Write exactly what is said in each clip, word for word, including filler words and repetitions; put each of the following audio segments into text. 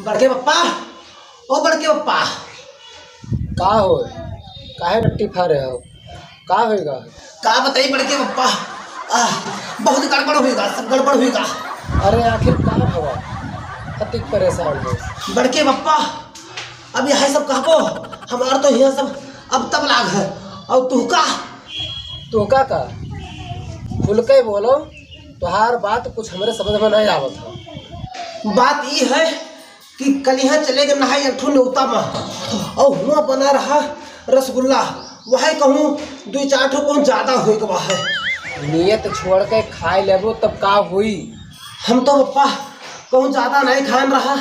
बड़के पप्पा, ओ बड़के पप्पा। का हो, काहे टट्टी फारे हो? का होइगा? का बताई बड़के पप्पा, आ, बहुत गड़बड़ होइगा, सब गड़बड़ होइगा। अरे आखिर का भवा, अतिक परेशान हो? बड़के पप्पा, अब यह सब कहबो, हमार तो यहाँ सब अब तब लाग है। और तुहका? तुहका का? खुल के बोलो, तुहार बात कुछ हमरे समझ में नहीं आवत है। बात ई है कि कलिहा चले गए नहाए एक ठो नेवता में, और हुआ बना रहा रसगुल्ला, वह कहूँ दो चार ठो कहूँ ज्यादा हो गवा है। नियत छोड़ के खाए लेबो तब का हुई? हम तो पप्पा कहूँ ज्यादा नहीं खान रहा,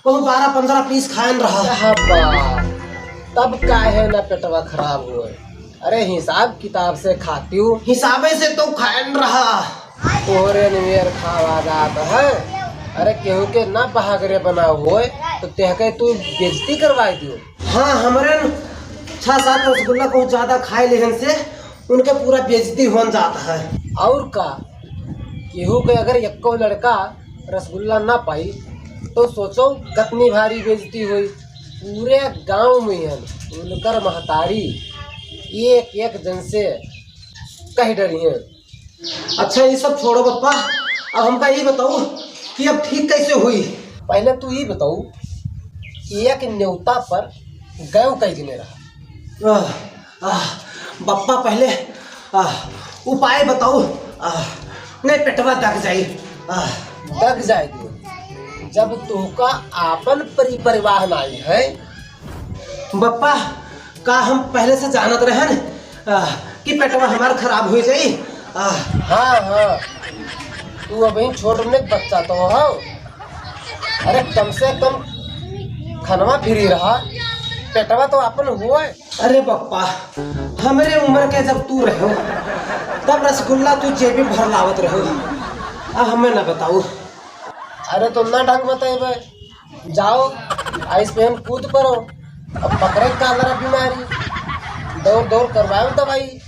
कहूँ बारह पन्द्रह पीस खान रहा। हब्बा, तब काहे ना पेटवा खराब होए? अरे हिसाब किताब से खातियो। हिसाबे से तो खान रहा। तोहरे नियर खावा जात है। अरे केहू के ना बहागरे बना होए तो तेहके तू बेइज्जती करवाई दियो। हाँ, हमरे न छह सात रसगुल्ला कहूँ ज्यादा खाए लेहन से उनके पूरा बेइज्जती होन जात है। और का, केहू के अगर एको लड़का रसगुल्ला ना पाई तो सोचो कितनी भारी बेइज्जती हुई। पूरे गांव में हन उनकर महतारी एक एक जन से कह डरी हैं। अच्छा, ये सब छोड़ो पप्पा, अब हमका ये बताओ कि अब ठीक कैसे हुई? पहले तू ये बताओ कि एक न्योता पर गयो कई जने रहा? आह, आह, बप्पा पहले, आह, उपाय बताओ, आह, नहीं पेटवा दग जाई, आह। दग जाए दियो, जब तोहका आपन परि-, परिवार नाई है। बप्पा, का हम पहले से जानत रहन, आह, कि पेटवा हमार खराब हो जाई? आह। हाँ, हाँ, तू अभी छोट में बच्चा तो हो। अरे कम से कम खनवा फ्री रहा, पेटवा तो आपन हुआ है। अरे बप्पा, हमरे उम्र के जब तू रहो, तब रसगुल्ला तू जेबी भर लावत रहो, आ हमें ना बताओ। अरे तो ना ढंग बताइबे, जाओ आइस पे हम कूद पड़ो, अब पकड़े कालरा बीमारी, दौड़ दौड़ करवाओ दवाई।